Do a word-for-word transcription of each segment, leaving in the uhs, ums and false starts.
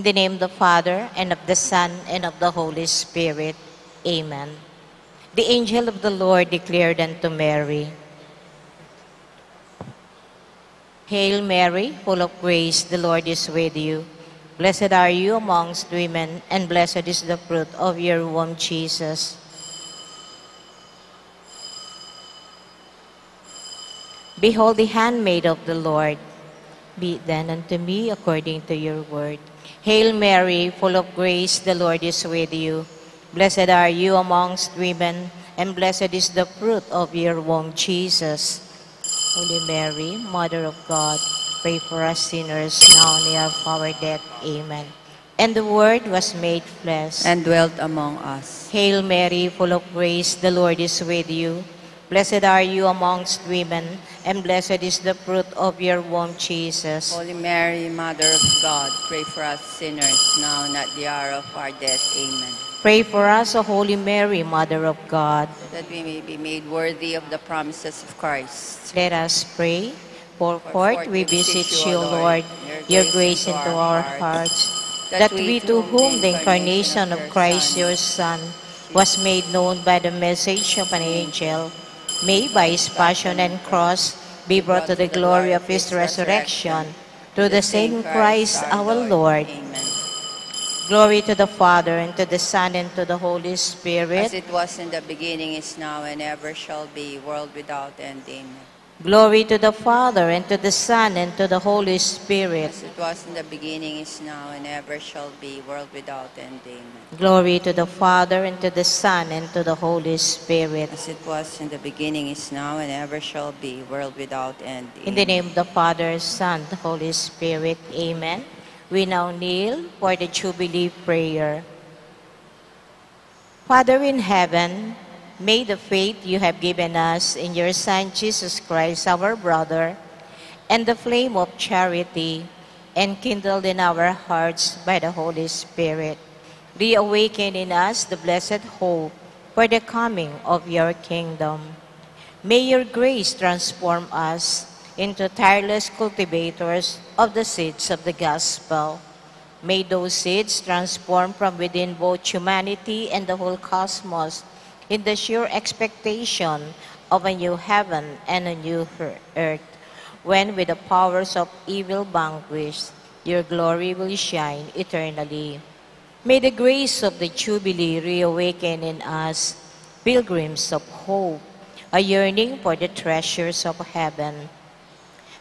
The name of the Father, and of the Son, and of the Holy Spirit. Amen. The angel of the Lord declared unto Mary, Hail Mary, full of grace, the Lord is with you. Blessed are you amongst women, and blessed is the fruit of your womb, Jesus. Behold the handmaid of the Lord. Be it then unto me according to your word. Hail Mary, full of grace, the Lord is with you. Blessed are you amongst women, and blessed is the fruit of your womb, Jesus. Holy Mary, Mother of God, pray for us sinners, now and at the hour of our death. Amen. And the Word was made flesh and dwelt among us. Hail Mary, full of grace, the Lord is with you. Blessed are you amongst women, and blessed is the fruit of your womb, Jesus. Holy Mary, Mother of God, pray for us sinners, now and at the hour of our death. Amen. Pray for us, O Holy Mary, Mother of God. That we may be made worthy of the promises of Christ. Let us pray. Pour forth, we beseech you, O Lord, your grace into our hearts, that we, to whom the incarnation of Christ, your Son, was made known by the message of an angel, may by his passion and cross be brought to the glory of his resurrection, through the same Christ our Lord. Amen. Glory to the Father, and to the Son, and to the Holy Spirit. As it was in the beginning, is now, and ever shall be, world without end. Amen. Glory to the Father, and to the Son, and to the Holy Spirit. As it was in the beginning, is now, and ever shall be, world without end. Amen. Glory to the Father, and to the Son, and to the Holy Spirit. As it was in the beginning, is now, and ever shall be, world without end. In the name of the Father, Son, the Holy Spirit. Amen. We now kneel for the Jubilee prayer. Father in heaven, may the faith you have given us in your Son, Jesus Christ, our brother, and the flame of charity enkindled in our hearts by the Holy Spirit, reawaken in us the blessed hope for the coming of your kingdom. May your grace transform us into tireless cultivators of the seeds of the gospel. May those seeds transform from within both humanity and the whole cosmos in the sure expectation of a new heaven and a new earth, when with the powers of evil vanquished, your glory will shine eternally. May the grace of the Jubilee reawaken in us pilgrims of hope, a yearning for the treasures of heaven.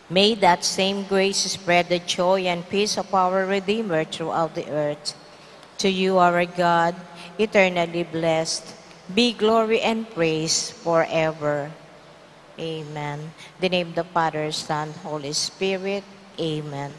May that same grace spread the joy and peace of our Redeemer throughout the earth. To you, our God, eternally blessed, be glory and praise forever. Amen. In the name of the Father, Son, Holy Spirit. Amen.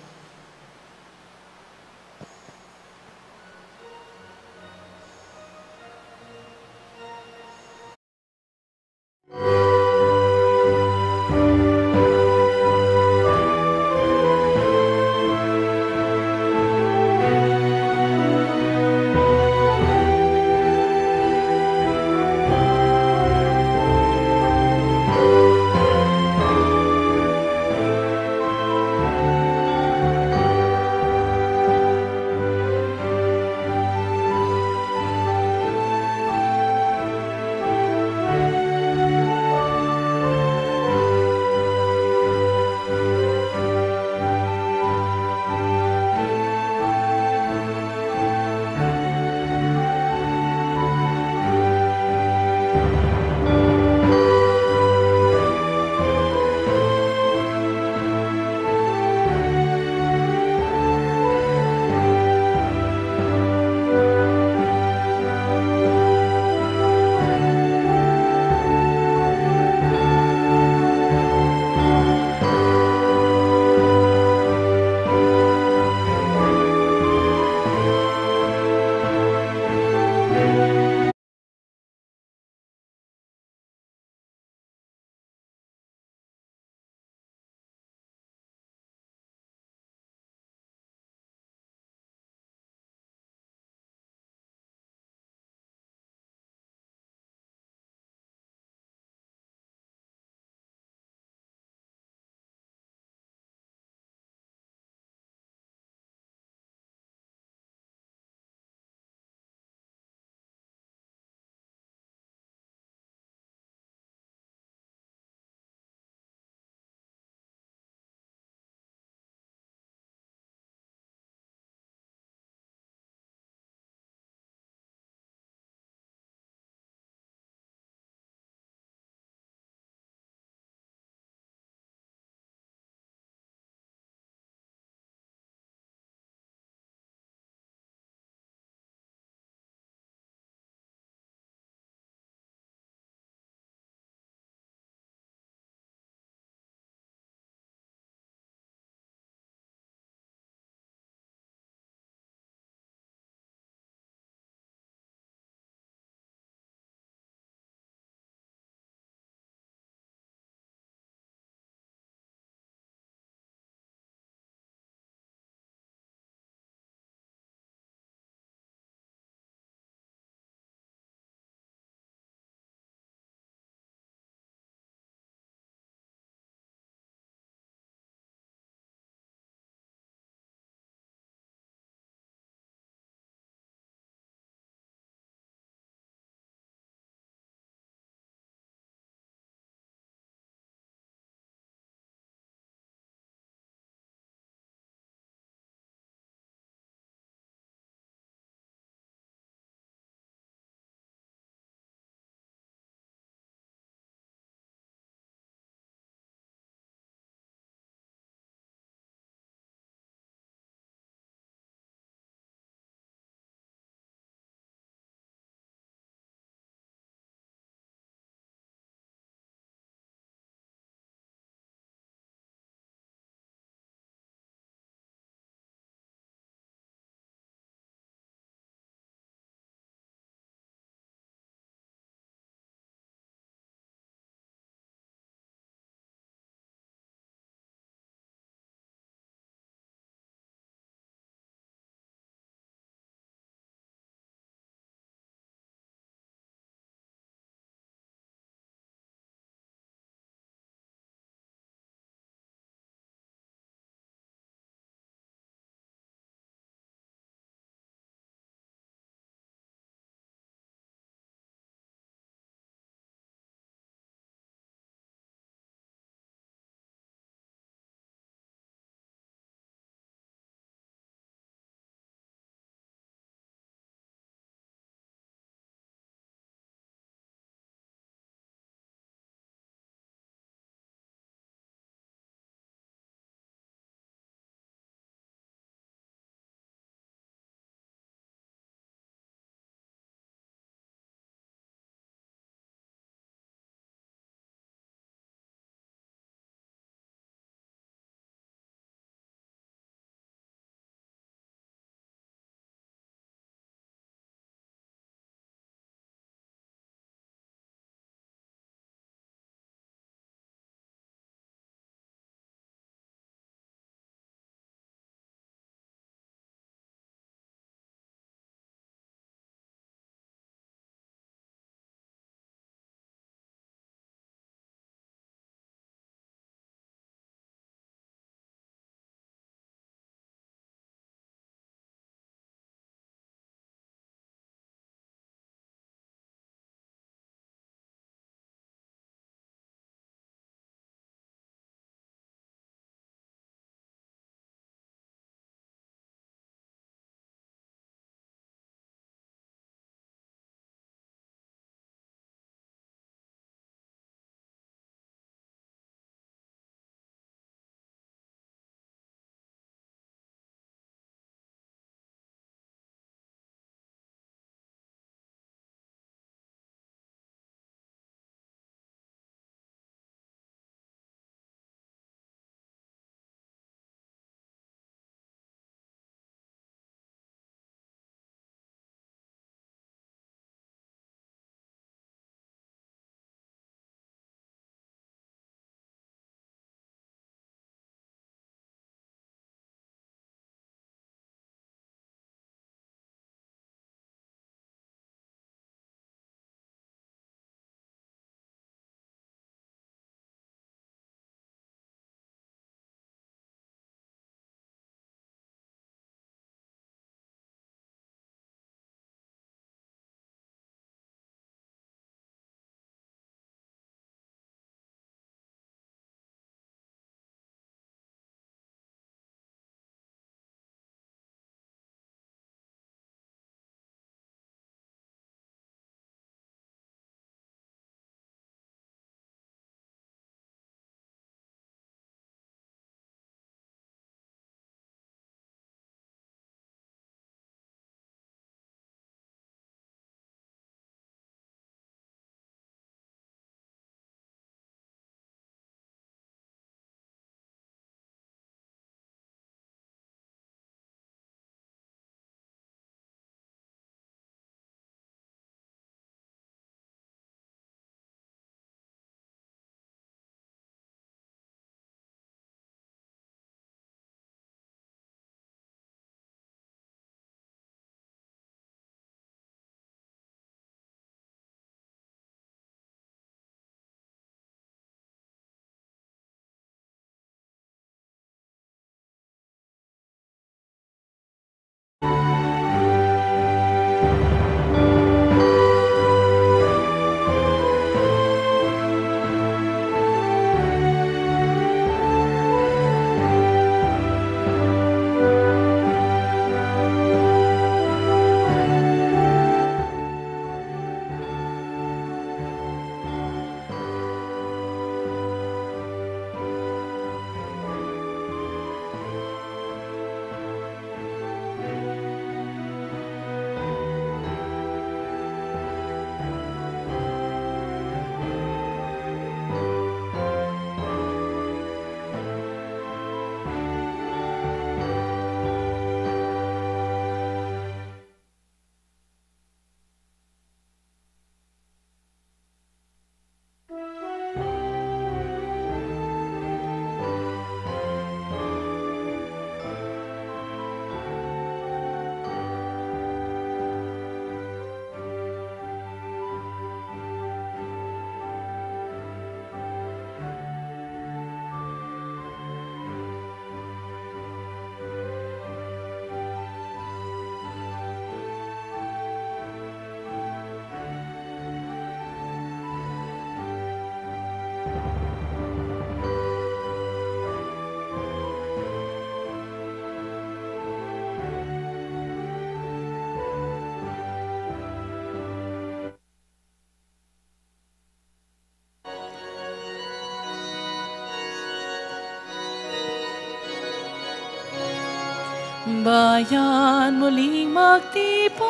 Bayan muling magtipon,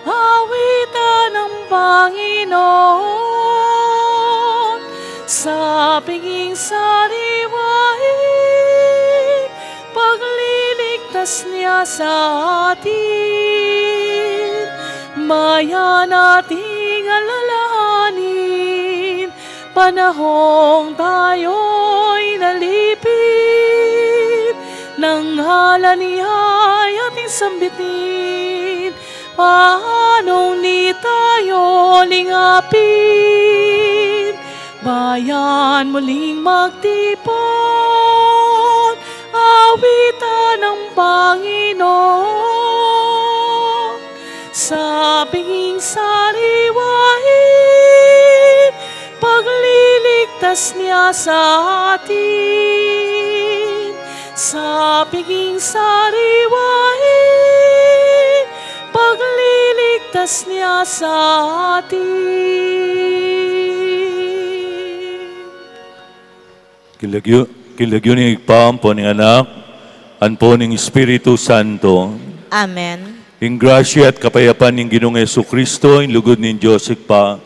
awitan ang Panginoon. Sa piging sariwain, pagliligtas niya sa atin. Bayan ating alalahanin, panahong tayo'y nalipit, ng ngalan niya'y ating sambitin. Paanong di tayo lingapin? Bayan muling magtipon, awitan ang Panginoon. Sa piging sariwain, pagliligtas niya sa atin. Sa piging sariwain, pagliligtas niya sa atin. King lagyu, king lagyu ning Ibpa, ampo ning Anak, ampo ning Espiritu Santo. Amen. Ing grasya at kapayapan ning Ginung Jesucristo, ing lugud ning Dios Ibpa,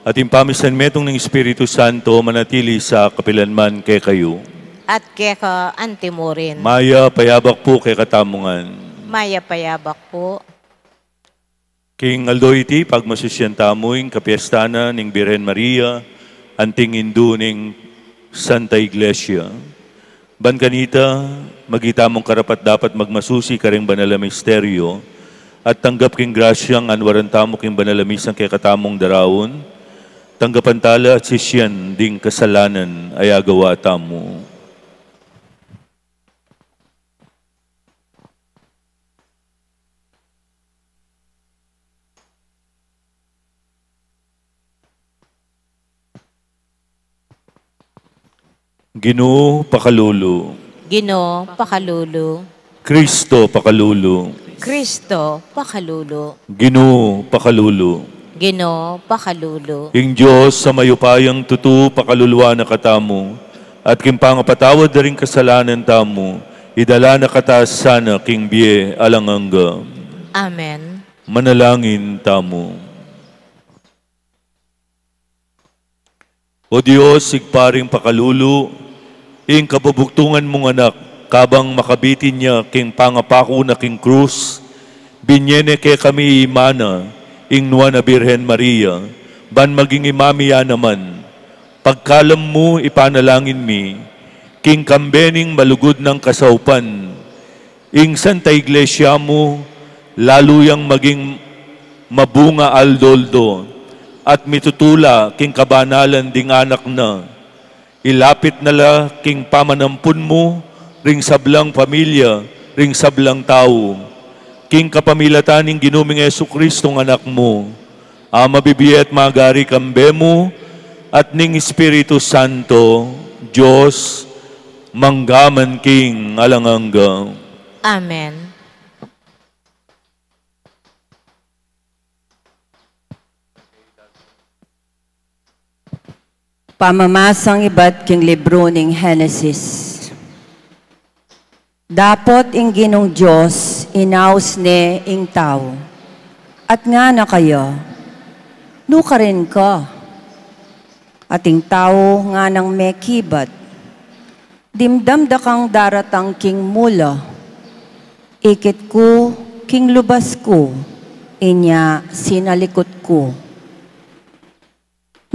at ing pamisanmetung ning Espiritu Santo, manatili sa kapilanman kekayu. At keka antimurin. Mayap a abak pu kekatamu ngan. Mayap a abak pu. King aldo iti, pagmasusyan tamu ing kapiestan na ning Birhen Maria, anting indu ning Santa Iglesia. Ban kanita, maging tamung karapat-dapat magmasusi karing banal a misteryo, at tanggap king grasyang anwaran tamu king banal a misang kekatamung daraun, tanggapan tala at sisian ding kasalanan a agawa tamu. Ginu, pakalulu. Ginu, pakalulu. Kristo, pakalulu. Kristo, pakalulu. Ginu, pakalulu. Ginu, pakalulu. Ing Dios a mayupayang tutu, pakaluluan na katamu, at king pangapatawad da ring kasalanan tamu, idala na kata sana king bie alang angga. Amen. Manalangin tamu. O Dios, Ibpa ring pakalulu, ing kabubugtungan mung Anak, kabang makabitin ya king pangapaku na king krus, binie ne kekami i Mana, ing Nuan a Birhen Maria, ban maging imami ya naman. Pagkalam mu, ipanalangin mi, king kambe ning malugud nang kasaupan, ing Santa Iglesia mu, lalu yang maging mabunga aldo-aldo, at mitutula king kabanalan ding anak na. Ilapit na la king pamanampun mu, ring sablang pamilya, ring sablang tau. King kapamilatan ning Ginu ming Jesucristo, Anak mu, a mabibie at magari kambe mu, at ning Espiritu Santo, Dios, mangga man king alang angga. Amen. Pamamasang ibat king libru ning Henesis. Dapot ing Ginung Dios inaus ne ing tau, at ngana kaya, "Nukarin ka?" At ing tau nganang mekibat, "Dimdam da kang daratang king mula, ikit ku king lubas ku, inya sinalikut ku."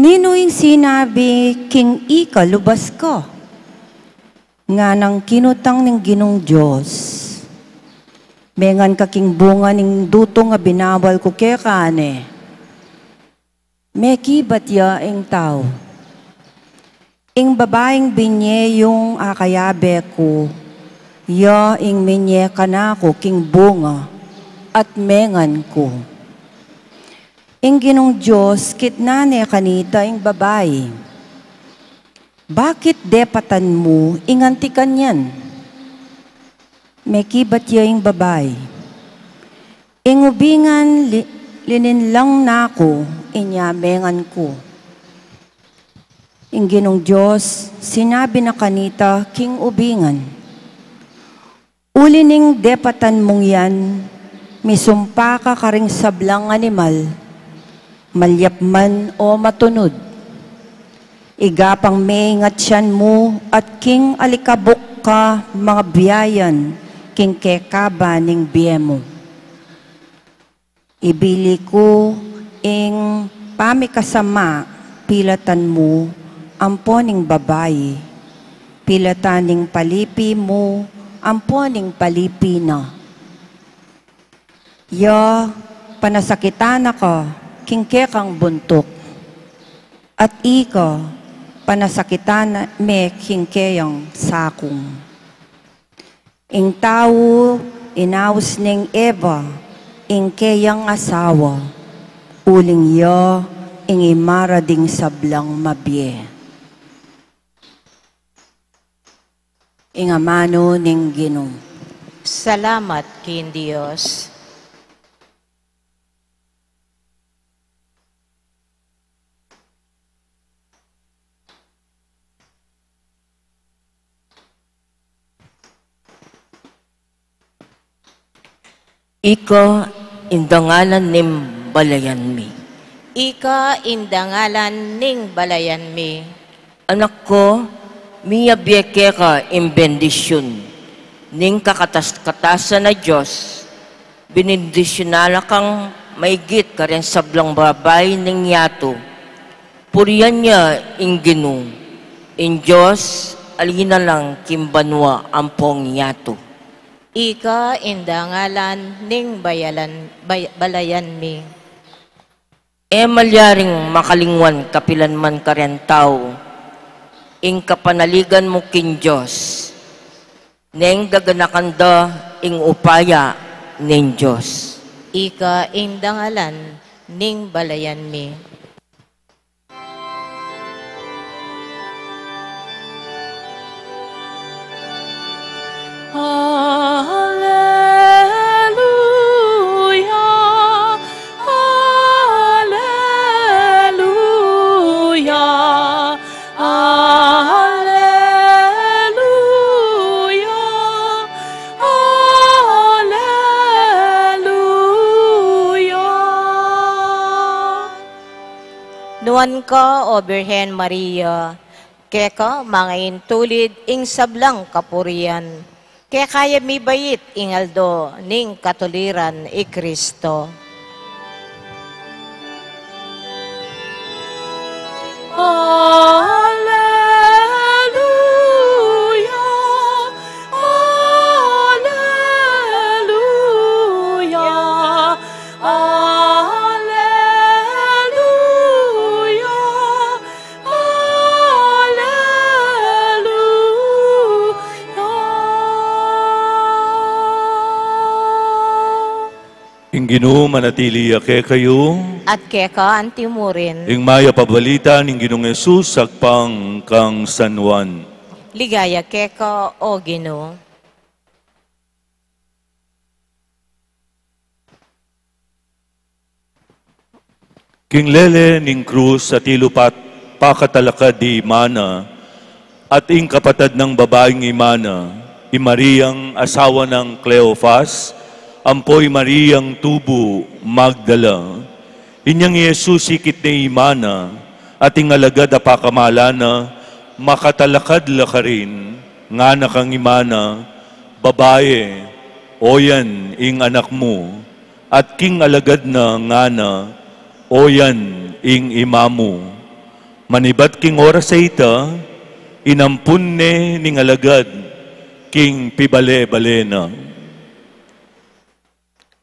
"Ninu ing sinabi king ika lubas ka?" Nganang kinutang ning Ginung Dios, "Mengan ka king bunga ning dutung a binawal ku keka, e ne?" Mekibat ya ing tau, "Ing babaing binie yung akayabe ku, ya ing minie kanaku king bunga, at mengan ku." Ing Ginung Dios kitnan ne kanita ing babai, "Bakit depatan mu ing anti kanyan?" Mekibat ya ing babai, "Ing ubingan li-, lininlang na ku, inya mengan ku." Ing Ginung Dios sinabi na kanita king ubingan, Uli ning depatan mung yan, misumpa ka karing sablang animal, malyap man o matunud. Igapang me ing atian mu at king alikabuk ka mangabiayan king kekaba ning bie mu. Ibili ku ing pamikasama pilatan mu ampo ning babai, pilatan ning palipi mu ampo ning palipi na. Ya, panasakitan na ka king kekang buntuk, at ika, panasakitan na me king keyang sakung. Ing tau inaus neng Eva ing keyang asawa, uling ya ing imara ding sablang mabie. Ing amanu ning Ginu. Salamat king Dios. Ika ing dangalan ning balayan mi. Ika ing dangalan ning balayan mi. Anak ku, miyabie keka ing bendisyun ning kakatas-katasan a Dios. Binendisyunan na kang maigit kareng sablang babai ning yatu. Purian ya ing Ginu, ing Dios a linalang king banua ampong yatu. Ika ing dangalan ning bayalan, bay-, balayan mi. E malyaring makalingwan kapilan man kareng tau ing kapanaligan mu king Dios, neng gaganakan da ing upaya ning Dios. Ika ing dangalan ning balayan mi. Alleluia, alleluia, alleluia, alleluia. Nuan ka, O Birhen Maria, keka mangaintulid ing sablang kapurian. Keka ya mibait ing aldo ning katuliran i Kristo. Alleluia, alleluia, alleluia, alleluia. Ing Ginu manatili ya kekayu. At keka antimurin. Ing mayap a balita ning Ginung Jesus agpang kang San Juan. Ligaya keka, O Ginu. King lele ning krus atilu pa, pakatalakad i Imana, at ing kapatad nang babaing Imana, i Mariang asawa nang Cleofas, ampo i Mariang tubu Magdala. Inyang i Jesus ikit ne i Imana, at ing alagad a pakamalan na, makatalakad la karin, ngana kang Imana, Babai, oyan ing anak mu. At king alagad na ngana, oyan ing ima mu. Manibat king oras a ita, inampun ne ning alagad king pibale-bale na.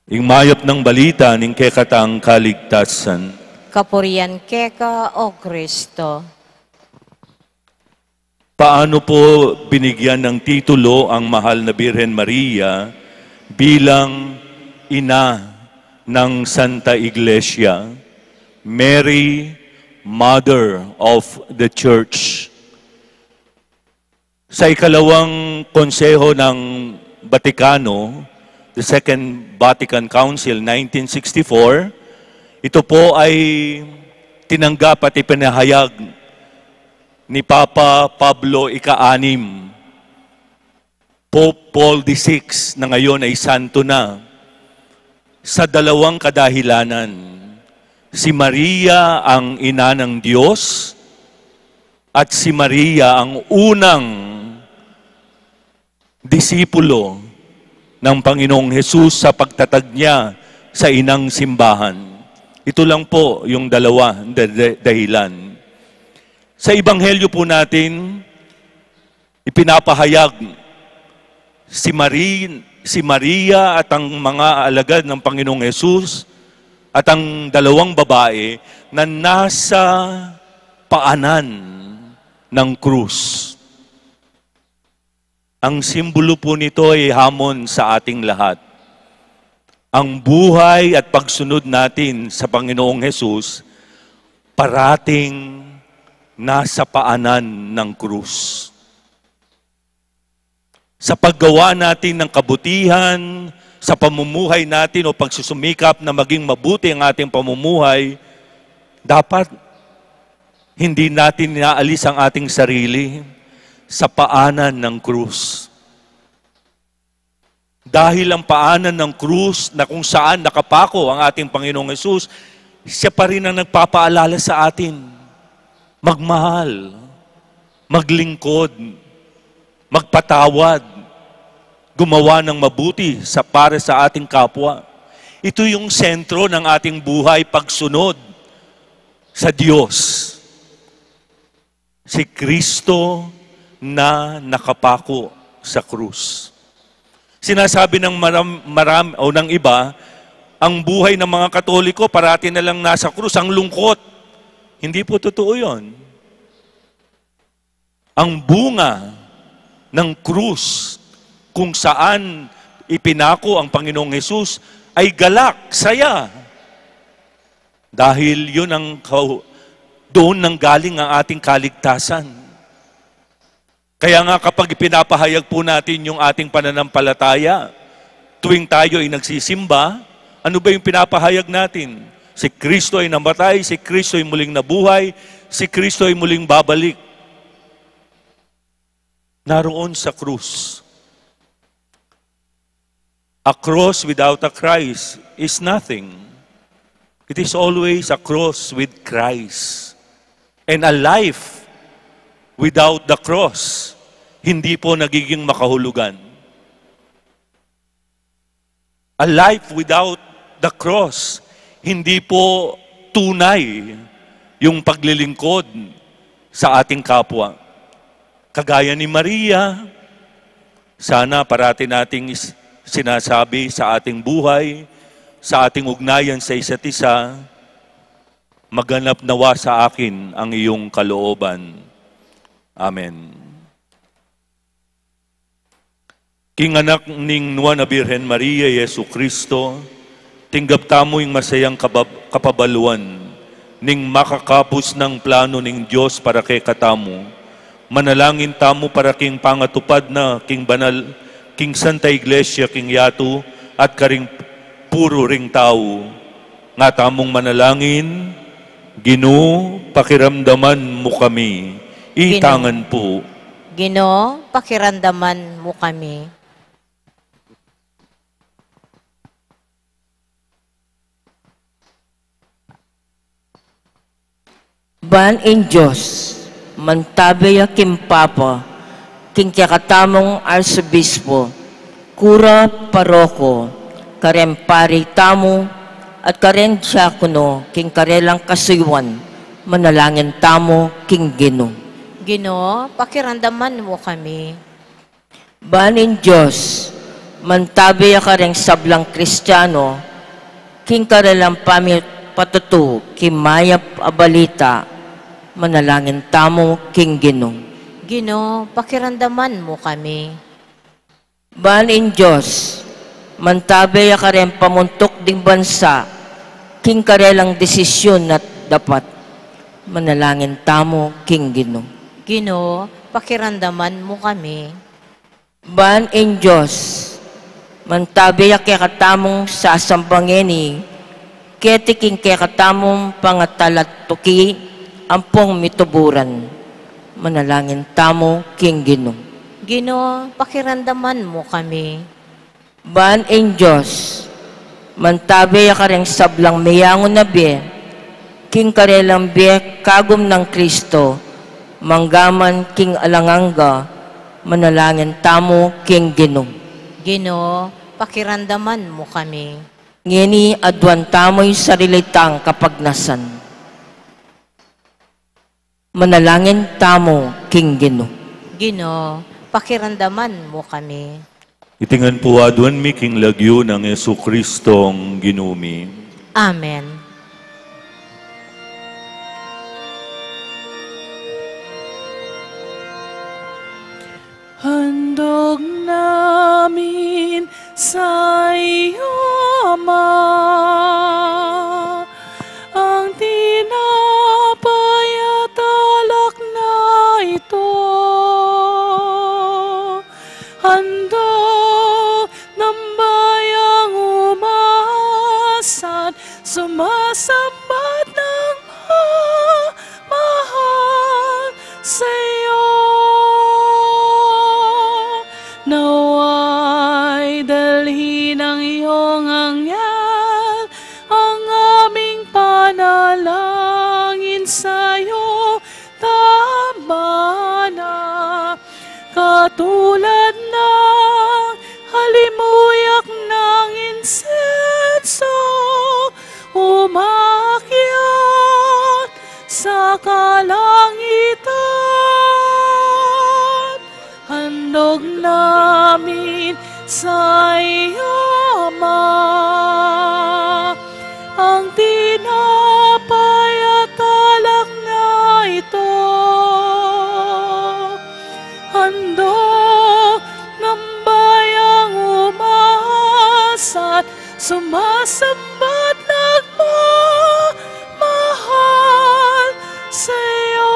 Ing mayap nang balita ning kekatang kaligtasan. Kapurian keka, O Kristo. Paano po binigyan ng titulo ang mahal na Birhen Maria bilang ina ng Santa Iglesia, Mary, Mother of the Church? Sa ikalawang konseho ng Batikano, the Second Vatican Council, nineteen sixty-four, ito po ay tinanggap at ipinahayag ni Papa Pablo Ika-anim. Pope Paul the Sixth na ngayon ay santo na sa dalawang kadahilanan. Si Maria ang ina ng Diyos at si Maria ang unang disipulo ng Panginoong Hesus sa pagtatag niya sa inang simbahan. Ito lang po yung dalawa da- da- dahilan. Sa Ebanghelyo po natin, ipinapahayag si Mari-, si Maria at ang mga alagad ng Panginoong Hesus at ang dalawang babae na nasa paanan ng krus. Ang simbolo po nito ay hamon sa ating lahat. Ang buhay at pagsunod natin sa Panginoong Hesus parating nasa paanan ng krus. Sa paggawa natin ng kabutihan, sa pamumuhay natin o pagsusumikap na maging mabuti ang ating pamumuhay, dapat hindi natin inaalis ang ating sarili sa paanan ng krus. Dahil ang paanan ng krus na kung saan nakapako ang ating Panginoong Hesus, siya pa rin ang nagpapaalala sa atin magmahal, maglingkod, magpatawad, gumawa ng mabuti sa, para sa ating kapwa. Ito yung sentro ng ating buhay, pagsunod sa Diyos. Si Kristo na nakapako sa krus. Sinasabi ng maram, maram, o ng iba, ang buhay ng mga Katoliko parati na lang nasa krus, ang lungkot. Hindi po totoo 'yon. Ang bunga ng krus kung saan ipinako ang Panginoong Hesus ay galak, saya. Dahil 'yun ang kau-, doon nanggaling ang ating kaligtasan. Kaya nga, kapag ipinapahayag po natin yung ating pananampalataya, tuwing tayo ay nagsisimba, ano ba yung pinapahayag natin? Si Kristo ay namatay, si Kristo ay muling nabuhay, si Kristo ay muling babalik. Naroon sa krus. A cross without a Christ is nothing. It is always a cross with Christ. And a life without the cross, hindi po nagiging makahulugan. A life without the cross, hindi po tunay yung paglilingkod sa ating kapwa. Kagaya ni Maria, sana parati nating is-, sinasabi sa ating buhay, sa ating ugnayan sa isa't isa, "Maganap nawa sa akin ang iyong kalooban." Amen. King anak ning Nuan a Birhen Maria, Jesucristo, tinggap tamu ing masayang kabab-, kapabaluan ning makakapus nang plano ning Dios para kekatamu. Manalangin tamu para king pangatupad na king banal, king Santa Iglesia, king yatu, at karing puru ring tau. Nga tamung manalangin. Ginu, pakiramdaman mu kami. Ginu. Itangan pu. Ginu, pakiramdaman mu kami. Ban ing Dios, mantabe ya king Papa, king kekatamung Arsobispo, kura, paroko, kareng pari tamu, at kareng diakono, king karelang kasuyuan, manalangin tamu king Ginu. Ginu, pakiramdaman mu kami. Ban ing Dios, mantabe ya kareng sablang Kristiano, king karelang pamipatutu king mayap a balita, manalangin tamu king Ginu. Ginu, pakiramdaman mu kami. Ban ing Dios, mantabe ya kareng pamuntuk ding bansa, king karelang desisyun a dapat, manalangin tamu king Ginu. Ginu, pakiramdaman mu kami. Ban ing Dios, mantabe ya kekatamung sasamban ngeni, keti king kekatamung pangatalatuki ampong mituburan. Manalangin tamu king Ginu. Ginu, pakiramdaman mu kami. Ban ing Dios, mantabe ya kareng sablang meyangu na bie, king karelang bie kagum nang Kristo, manggaman king alang angga, manalangin tamu king Ginu. Ginu, pakiramdaman mu kami. Ngeni aduan tamu ing sarili tang kapagnasan. Manalangin tamu king Ginu. Ginu, pakiramdaman mu kami. Iti ngan pu aduan mi king lagyu nang Jesucristong Ginu mi. Amen. Handog namin sa iyo, Ama, ang tinapay at alak na ito. Handog ng bayang umaasa at sumasambat ng mahal sa'yo. Nawa'y dalhin ng iyong anghel ang aming panalangin sa'yo. Tama na, katulad ng halimuyak ng insenso, umakyat sa kalangitan. Handog namin sa iyo, Ama, ang tinapay at alak na ito. Handog ng bayang umaasa at sumasambat nagmamahal sa'yo.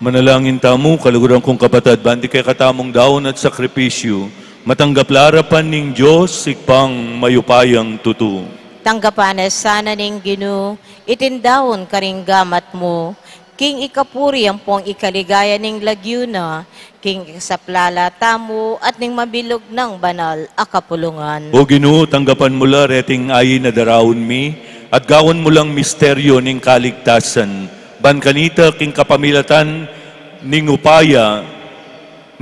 Manalangin tamu, kaluguran kung kapatad, ban ding kekatamung daun at sakripisyu, matanggap la arapan ning Dios, Ibpang mayupayang tutu. Tanggapan na sana ning Ginu iting daun karing gamat mu, king ikapuri ampong ikaligaya ning lagyu na, king ikasaplala tamu at ning mabilug nang banal a kapulungan. O Ginu, tanggapan mu la reting ayin a daraun mi, at gawan mu lang misteryu ning kaligtasan. Ban kanita king kapamilatan ning upaya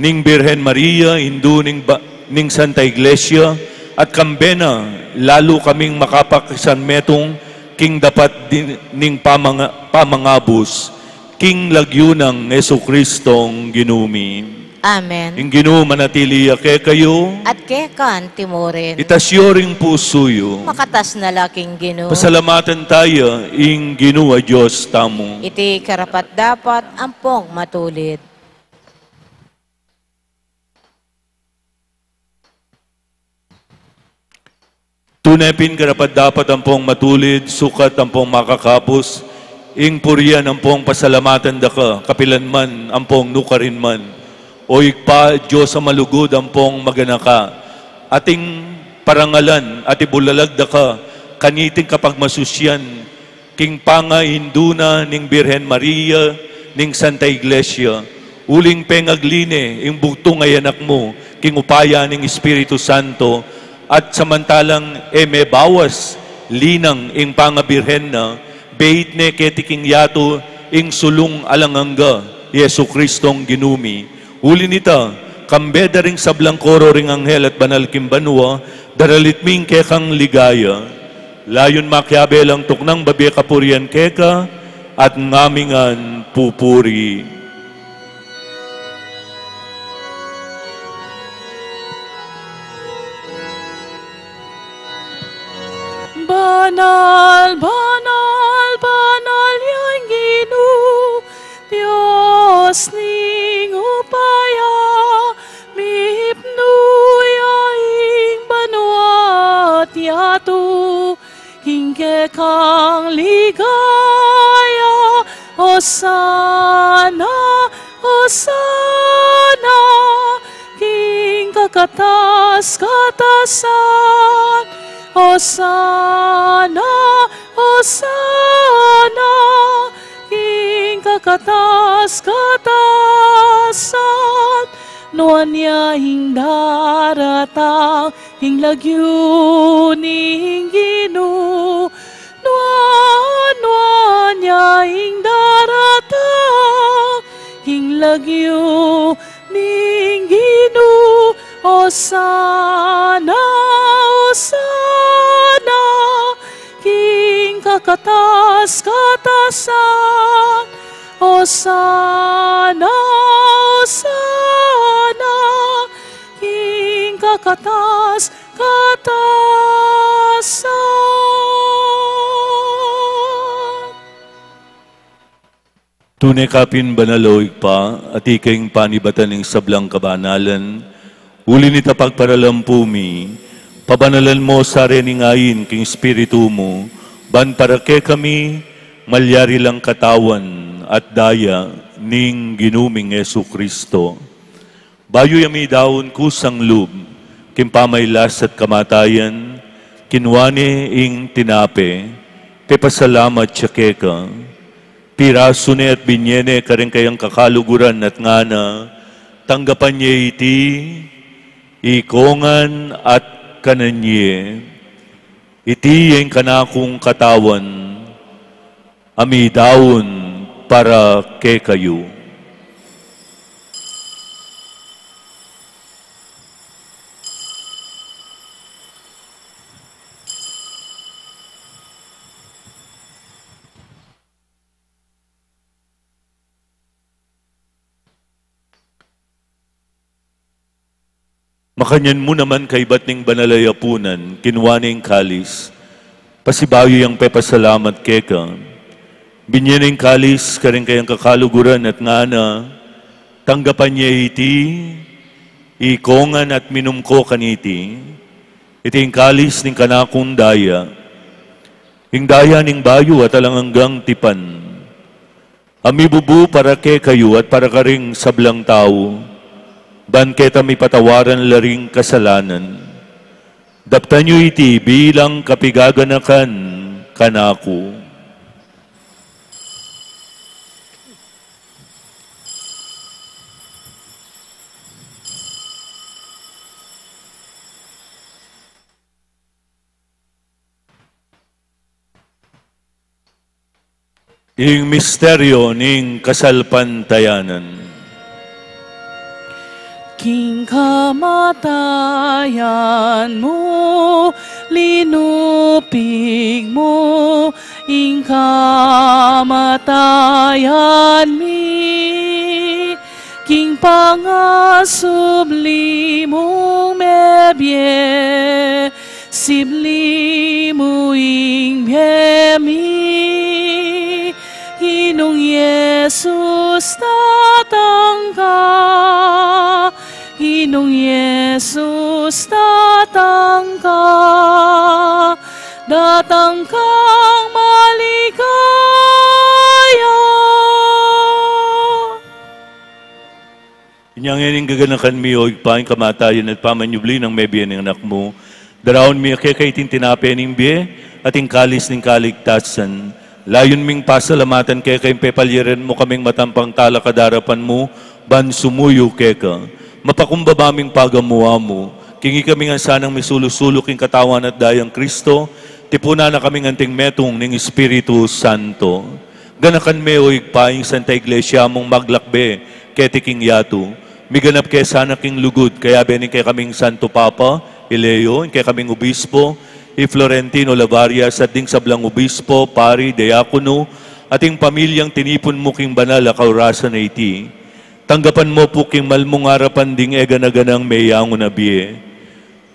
ning Birhen Maria, Indu ning ba-, ning Santa Iglesia, at kambe na lalu kaming makapakisanmetung king dapat din, ning pamanga-, pamangabus, king lagyu nang Jesucristong Ginu mi. Amen. Ing Ginu manatili ya kekayu. At keka antimurin. Itas yu ring pusu yu. Makatas na la king Ginu. Pasalamatan taya ing Ginu a Dios tamu. Iti karapat-dapat ampong matulid. Tune pin karapat-dapat ampong matulid, sukat ampong makakapus, ing purian ampong pasalamatan da ka, kapilan man ampong nukarin man. O Ibpa, Dios a malugud ampong maganaka, ating parangalan at ibulalag da ka, kaniting kapagmasusian, king pangaindu na ning Birhen Maria, ning Santa Iglesia, uling pengagli ne ing bugtung a Anak mu, king upaya ning Espiritu Santo, at samantalang e mebawas linang ing pangabirhen na, beit ne keti king yatu ing sulung alang angga, Jesucristong Ginu mi. Uli nita, kambe da ring sablang koro ring anghel at banal king banua, daralit mi ing kekang ligaya. Layun makiabe lang tuknang babie kapurian keka, at ngamingan pupuri. Banal, banal, banal yang Ginu, Dios ning upaya, mipnu ya ing banua at yatu, king kekang ligaya. Osana, Osana, king kakatas-katasan. Osana, Osana, king kakatas Tas katasan, nuan ya ing daratang, ing lagyu ning Ginu. Nuan, nuan ya ing daratang, ing lagyu ning Ginu. Osana, osana, king kakatas-katasan. Osana, osana, king kakatas-katasan. Tune ka pin banal, o Ibpa, at ika ing panibatan ning sablang kabanalan. Uli nita pagparalampu mi, pabanalan mo sa rening ain king Espiritu mu, ban para kekami malyari lang katawan at daya ning Ginu ming Jesucristo. Bayu ya midaun kusang lub king pamailas at kamatayan, kinua ne ing tinape, pepasalamat ya keka, pirasu ne at binye ne karing kayang kakaluguran at ngana: Tanggapan ye iti, ikongan at kanan ye. Iti ya ing kanakung katawan, a midaun para kekayu. Makanyan mu naman, kaybat ning banal a yapunan, kinua ne ing kalis, pasibayu yang pepasalamat keka, binye ne ing kalis karing kayang kakaluguran at ngana: Tanggapan ye iti, ikongan at minum ko kaniti. Iti ing kalis ning kanakung daya, ing daya ning bayu at alang anggang tipan, a mibubu para kekayu at para karing sablang tau, ban keta mipatawaran la ring kasalanan. Daptan yu iti bilang kapigaganakan kanaku. Ing misteryo ning kasalpantayanan. King kamatayan mu, linupig mu ing kamatayan mi. King pangasubli mung mebie, sibli mu ing bie mi. Ginung Jesus, datang ka. Ginung Jesus, datang ka. Datang kang maligaya. Inya ngeni gaganakan mi, o Ibpa, ing kamatayan at pamanyubli nang mebie ning Anak mu. Daraun mi keka iting tinape ning bie at ing kalis ning kaligtasan. Layun ming pasalamatan keka ing pepalyaran mu kaming matampang talakad king arapan mu, ban sumuyu keka. Mapakumbaba ming pagamuan mu, king ikami ngan sanang misulu-sulu king katawan at dayang Kristo, tipunan na kaming anting metung ning Espiritu Santo. Ganakan me, o Ibpa, ing Santa Iglesia mung maglakbe keti king yatu. Miganap ke sana king lugud, kayabe ning kekaming Santo Papa i Leo, ing kekaming Obispo i Florentino Lavarias, at ding sablang obispo, pari, diakono, at ing pamilyang tinipun mu king banal a kaurasan a iti. Tanggapan mu pu king malmung arapan ding e gana-ganang meyangu na bie.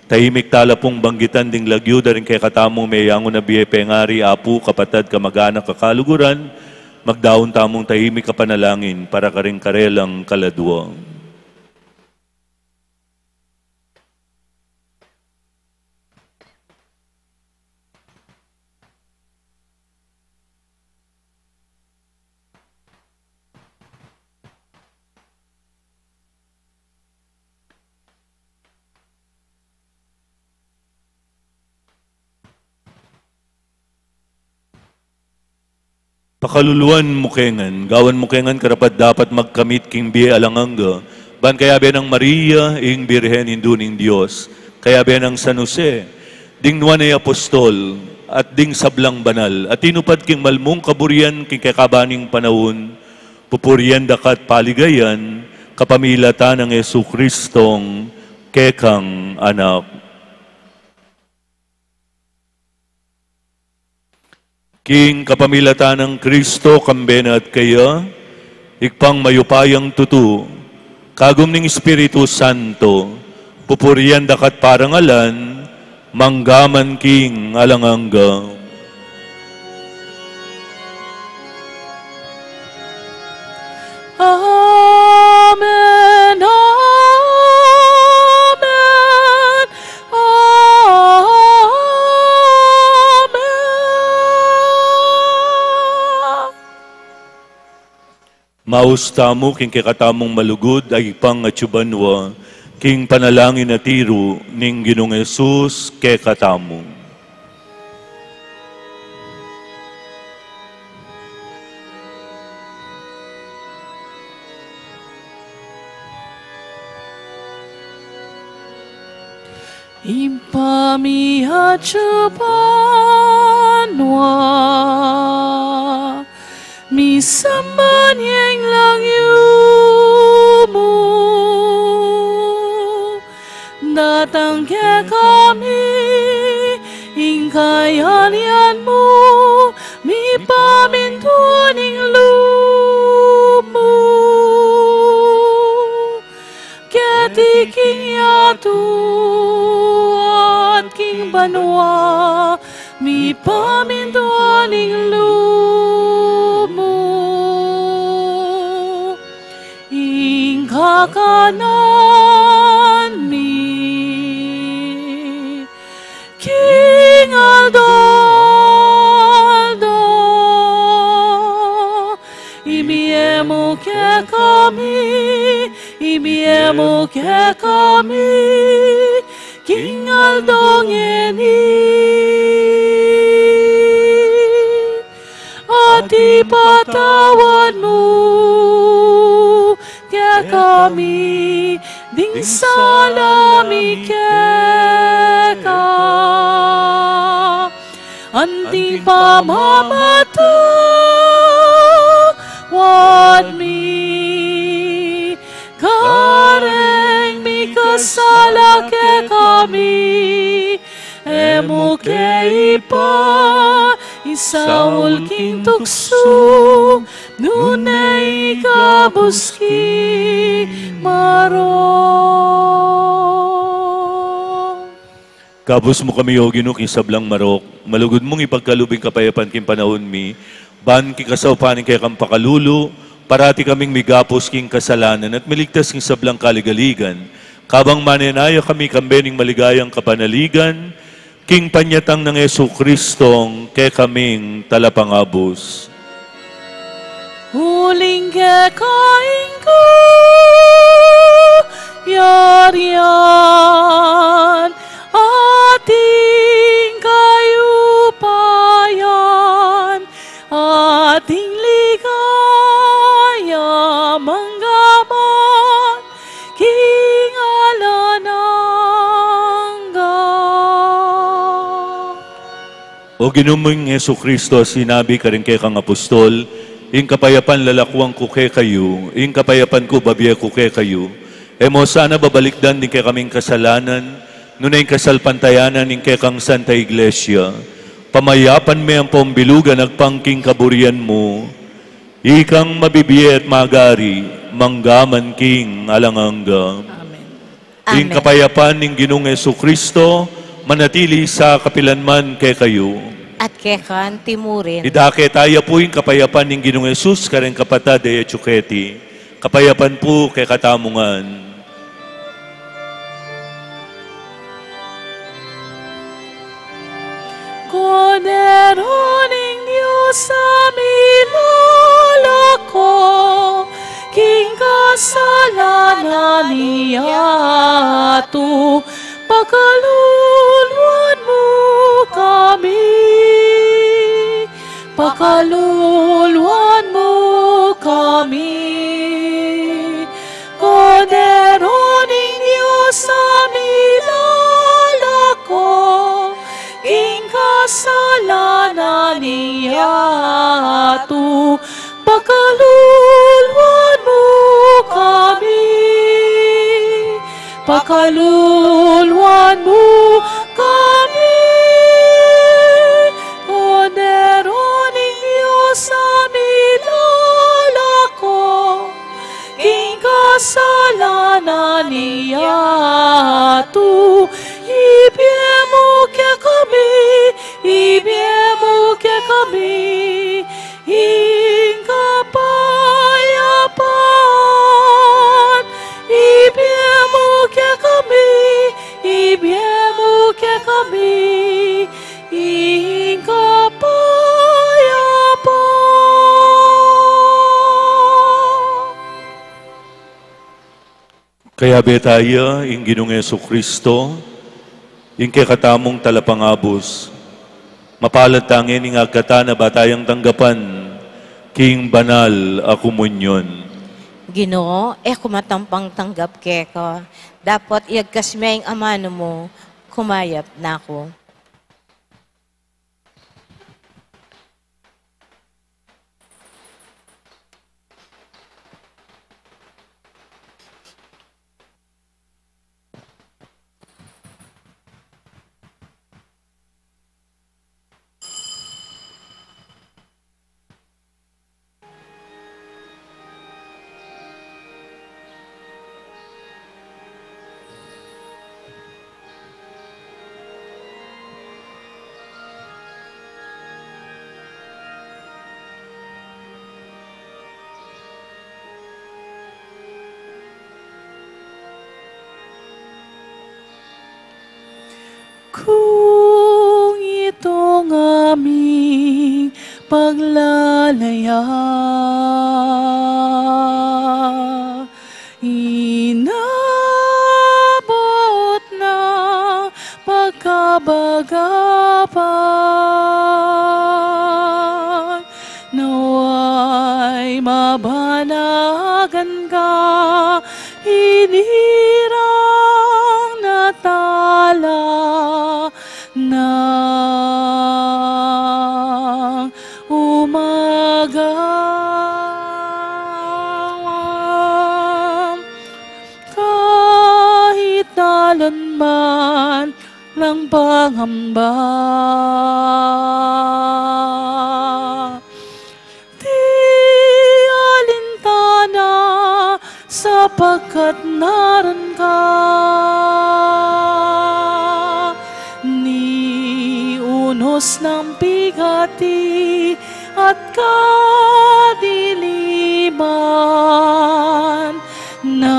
Tahimik tala pung banggitan ding lagyu da ring kekatamung meyangu na bie, pengari, apu, kapatad, kamag-anak, kakaluguran. Magdaun tamung tahimik a panalangin para karing karelang kaladua. Pakaluluan mu kengan, gawan mu kengan karapat-dapat magkamit king bie alang angga, ban kayabe nang Maria, ing Birhen Indu ning Dios, kayabe nang San Jose, ding nuan a apostol, at ding sablang banal, a tinupad king malmung kaburian king kekaban ning panaun, pupurian daka at paligayan, kapamilatan nang Jesucristong kekang Anak. King kapamilatan nang Kristo, kambe na at keya, Ibpang mayupayang tutu, kagum ning Espiritu Santo, pupurian daka at parangalan, mangga man king alang angga. Amen, amen, amen. Maus tamu king kekatamung malugud a Ibpang atsu banua, king panalangin a tiru ning Ginung Jesus kekatamu. Ibpa mi atsu banua, misamban ya ing lagyu mu, datang kekami ing kayarian mu, mipamintuan ing lub mu keti king yatu at king banua, mipamintuan ing lub mu. Ing kakanan mi king aldo-aldo, ibie mu kekami, ibie mu kekami king aldo ngeni. At ipatawad mu kekami ding sala mi keka, anti pamamatawad mi kareng mikasala kekami, e mu ke ipaisaul king tuksu, nune ikabus king marok. Kabus mu kami, O Ginu, king sablang marok, malugud mung ipagkalub ing kapayapan king panaun mi, ban king kasaupan ning kekang pakalulu, parati kaming migapus king kasalanan at miligtas king sablang kaligaligan, kabang manenaya kami kambe ning maligayang kapanaligan, king panyatang nang Jesucristong kekaming Talapangabus. Uling keka ing kayarian, at ing kayupayan, at ing ligaya mangga man king alang angga. O Ginu ming Jesucristo, sinabi karing kekang apostol, ing kapayapan lalakuan ku kekayu, ing kapayapan ku babie ku kekayu. E mu sana babalikdan ding kekaming kasalanan, nune ing kasalpantayanan ning kekang Santa Iglesia, pamayapan me ampong bilugan agpang king kaburian mu, ikang mabibie at magari, mangga man king alang angga. Amen. Ing kapayapan ning Ginung Jesucristo, manatili sa kapilan man kekayu. At keka anti mu rin. Idake taya pu ing kapayapan ning Ginung Jesus kareng kapatad a atsu keti. Kapayapan pu kekatamu ngan. Kordero ning Dios a milalako king kasalanan ning yatu, pakaluluan mu kami. Pakaluluan mu kami, Kordero ning Dios a milalako king kasalanan ning yatu. Pakaluluan mu kami, pakaluluan mu kami, Kordero ning Dios a milalako king kasalanan ning yatu. Ibie mu kekami, ibie mu kekami ing kapayapan. Ibie mu kekami, ibie mu kekami ing kapayapan. Kayabe taya ing Ginung Jesucristo, ing kekatamung talapangabus. Mapalad tang ing agkatan a ba tayang tanggapan king banal a komunyon. Ginu, e ku matampang tanggap keka, dapot iyagkas me ing amanu mu, kumayap na ku. Kung itong aming paglalaya inabot na pagkabagapan, nawa'y mabanagan ka, inirang na tala nang umaga. Kahit dalan man lang pangamba, di alintana, sapagkat naran ka. Ni unos ng bigati at kadiliman ng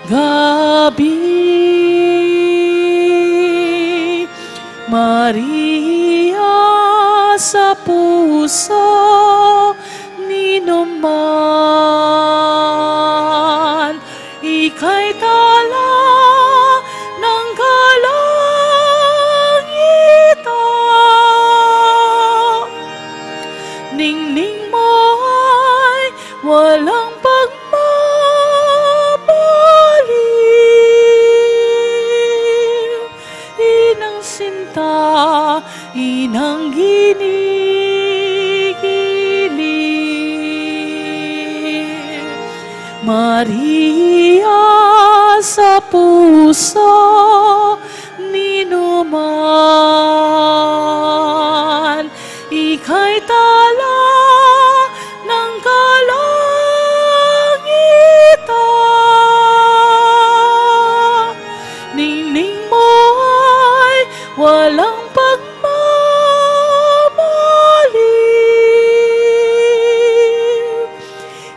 gabi, Maria sa puso ninuman, ika'y tala ng kalangitan. Ningning mo'y walang pagmamaliw, inang sinta, inang ginigiliw. Maria sa puso ninuman, ika'y tala ng kalangitan. Ningning mo'y walang pagmamaliw,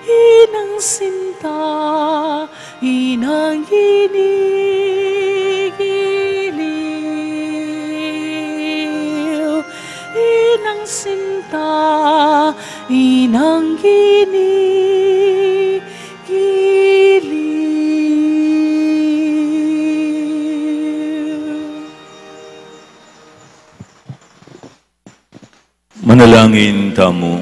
inang sinta, inang ginigiliw, inang sinta, inang ginigiliw. Manalangin tamu.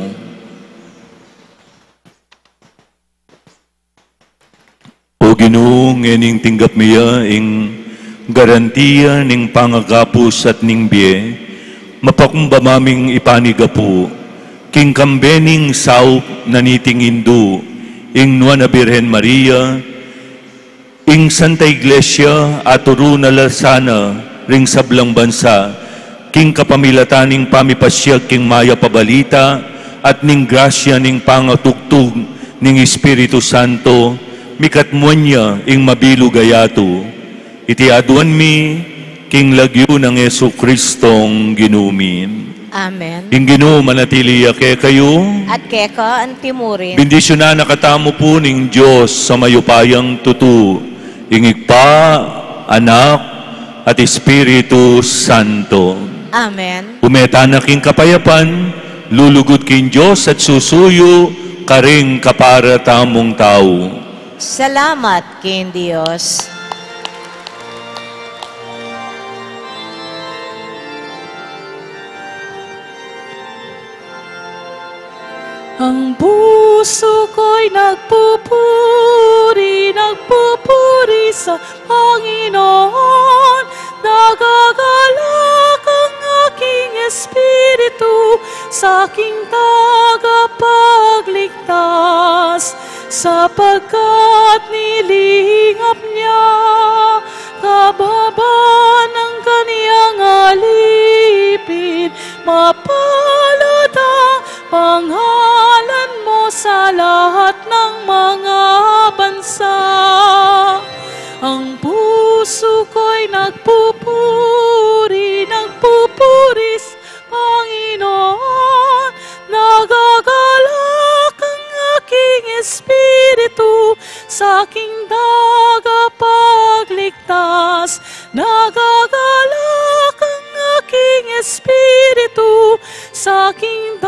O Ginu, ngening tinggap mi ya ing garantiya ning pangagapus at ning bie, mapakumbaba ming ipanigapu king kambe ning saup na niting indu, ing Nuan a Birhen Maria, ing Santa Iglesia, aturu na la sana ring sablang bansa king kapamilatan ning pamipasyag king mayap a balita at ning grasya ning pangatugtug ning Espiritu Santo, mikatmuan ya ing mabilug a yatu. Iti aduan mi king lagyu nang Jesucristong Ginu mi. Amen. Ing Ginu manatili ya kekayu. At keka antimurin. Bendisyunan na katamu pu ning Dios a mayupayang tutu, ing Ibpa, Anak, at Espiritu Santo. Amen. Ume tana king kapayapan, lulugud king Dios at susuyu karing kapara tamung tau. Salamat king Dios. Ang puso ko'y nagpupuri, nagpupuri sa Panginoon. Nagagalak ang aking espiritu sa aking tagapagligtas, sapagkat nilingap niya kababan ng kaniyang alipin. Mapalad ang pangalan mo sa lahat ng mga bansa. Ang puso ko'y nagpupuri, nagpupuri sa Panginoon. Nagagalak ang aking espiritu sa aking tagapagligtas. Nagagalak ang aking espiritu sa aking